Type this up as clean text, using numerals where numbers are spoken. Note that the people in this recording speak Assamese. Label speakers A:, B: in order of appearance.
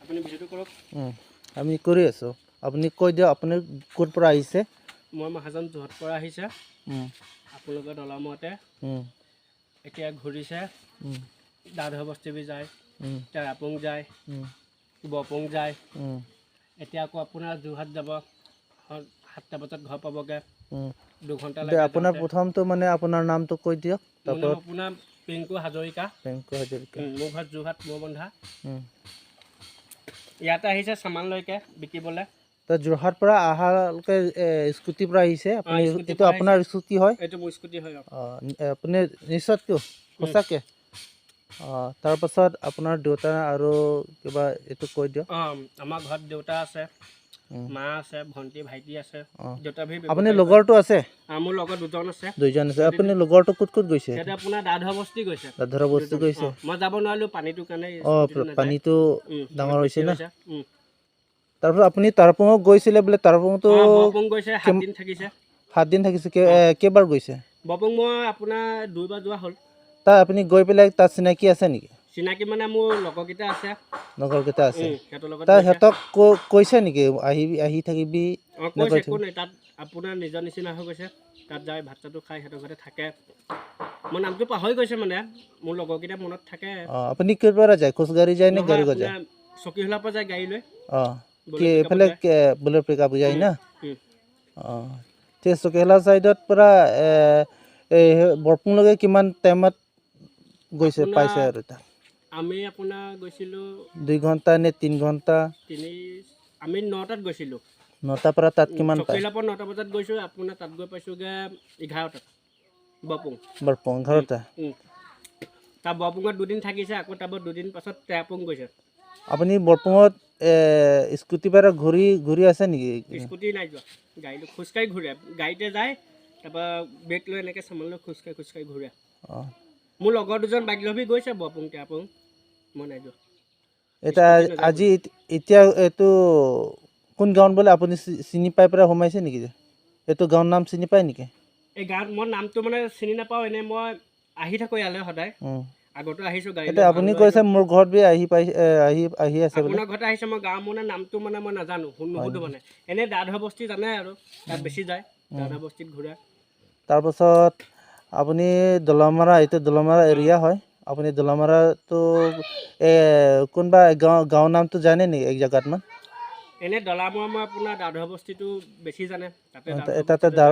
A: আপুনি ভিডিঅ'টো কৰক।
B: আমি কৰি আছোঁ, আপুনি কৈ দিয়ক আপুনি ক'ৰ পৰা আহিছে।
A: মই মহাজন যোৰহাট পৰা আহিছে। আপোনালোকৰ দলামতে এতিয়া ঘূৰিছে, দাধৰ বস্তি যায়, তেৰাপুং যায়, বৰপুং যায়। এতিয়া আকৌ আপোনাৰ যোৰহাট যাব, 7টা বজাত ঘৰ পাবগৈ, 2 ঘণ্টা লাগে।
B: আপোনাৰ প্ৰথমটো মানে আপোনাৰ নামটো কৈ দিয়ক।
A: তাৰপৰা আপোনাৰ পিংকু হাজৰিকা।
B: পিংকু হাজৰিকা।
A: মোৰ ঘৰ যোৰহাট মৌবন্ধা। ইয়াতে আহিছে চামানলৈকে বিকিবলৈ।
B: তো যোৰহাট পৰা অহালৈকে স্কুটিৰ পৰা আহিছে আপুনি? এইটো আপোনাৰ স্কুটি হয়?
A: এইটো মোৰ স্কুটি হয়।
B: অঁ, আপুনি নিশ্চয় কিয় সঁচাকৈ? অঁ, তাৰপাছত আপোনাৰ দেউতা আৰু কিবা এইটো কৈ দিয়ক।
A: অঁ, আমাৰ ঘৰত দেউতা আছে, মা আছে, ভণ্টি ভাইটি আছে। দেউতা
B: আপুনি লগৰটো আছে?
A: মোৰ লগত দুজন আছে।
B: দুজন আছে। আপুনি লগৰটো ক'ত ক'ত গৈছে?
A: সিহঁতে আপোনাৰ দাধৰা বস্তি গৈছে।
B: দাধৰা বস্তি গৈছে।
A: মই যাব নোৱাৰিলোঁ পানীটোৰ কাৰণে।
B: অঁ, পানীটো ডাঙৰ হৈছে না। তাৰপিছত আপুনি তাৰপুঙত গৈছিলে বোলে, তাৰপুঙতো?
A: বৰপুং গৈছে, 7 দিন থাকিছে।
B: 7 দিন থাকিছে। কেইবাৰ গৈছে?
A: বৰপুং মই আপোনাৰ দুইবাৰ যোৱা হ'ল।
B: তাত আপুনি গৈ পেলাই তাত চিনাকি আছে নেকি?
A: চিনাকি মানে মোৰ লগৰকেইটা আছে।
B: লগৰকেইটা আছে, তাত সিহঁতক কৈছে নেকি আহি আহি থাকিবি?
A: অঁ, কৈছে, একো নাই। তাত আপোনাৰ নিজৰ নিচিনা হৈ গৈছে। তাত যাই ভাত চাতো খাই সিহঁতৰ ঘৰতে থাকে। মই নামটো পাহৰি গৈছে, মানে মোৰ লগৰকেইটা মনত থাকে।
B: অঁ, আপুনি ক'ৰ পৰা যায়? খোজকাঢ়ি যায় নে গাড়ী যায়?
A: চকীহোলাৰ পৰা যায় গাড়ী লৈ।
B: অঁ, কি এইফালে বুলেট পিক আপ যায় না? অঁ, ঠিক। চকীহোলা চাইডত পৰা এই বৰপুংলৈকে কিমান টাইমত গৈছে পাইছে? আৰু তাত
A: আমি আপোনাৰ গৈছিলোঁ
B: 2 ঘণ্টা নে 3 ঘণ্টা?
A: তিনি, আমি 9টাত গৈছিলোঁ।
B: 9টাৰ পৰা তাত কিমান পায়?
A: চকীহোলাৰ পৰা 9টা বজাত গৈছোঁ, আপোনাৰ তাত গৈ পাইছোঁগৈ 11টাত বৰপুং।
B: বৰপুং 11টা।
A: তাৰ বৰপুঙত দুদিন থাকিছে, আকৌ তাৰপৰা দুদিন পাছত তেৰাপুং গৈছে।
B: আপুনি বৰপুঙত স্কুটিৰ পৰা ঘূৰি ঘূৰি আছে নেকি?
A: স্কুটি নাই যোৱা, গাড়ী লৈ খোজকাঢ়ি ঘূৰে। গাড়ীতে যায়, তাৰপৰা বেগ লৈ এনেকৈ চামান লৈ খোজকাঢ়ি খোজকাঢ়ি ঘূৰে। মোৰ লগৰ দুজন বাইক লৈ গৈছে বৰপুং তেৰাপুং, মই নাই যোৱা।
B: এতিয়া আজি এতিয়া এইটো কোন গাঁৱত বোলে আপুনি চিনি পাই পেলাই সোমাইছে নেকি? এইটো গাঁৱৰ নাম চিনি পায় নেকি?
A: এই গাঁৱত মই নামটো মানে চিনি নাপাওঁ। এনেই মই আহি থাকোঁ ইয়ালৈ সদায়, আগতো আহিছোঁ গাড়ী।
B: এতিয়া আপুনি কৈছে মোৰ ঘৰত বি আহি পাই, আহি আহি আছে বোলে।
A: আপোনাৰ ঘৰতে আহিছে। মই গাঁৱৰ মানে নামটো মানে মই নাজানো, নুসুধো। মানে এনেই দাধৰ বস্তি জানে আৰু তাত বেছি যায়, দাধৰ বস্তিত ঘূৰে।
B: তাৰপাছত আপুনি দলমাৰা, এইটো দলমাৰা এৰিয়া হয়। আপুনি দলমাৰাটো কোনোবা গাঁৱৰ নামটো জানে নেকি এক জেগাত মান?
A: এনেই দলামৰা মই আপোনাৰ দাধৰ বস্তিটো বেছি জানে তাতে।
B: তাতে।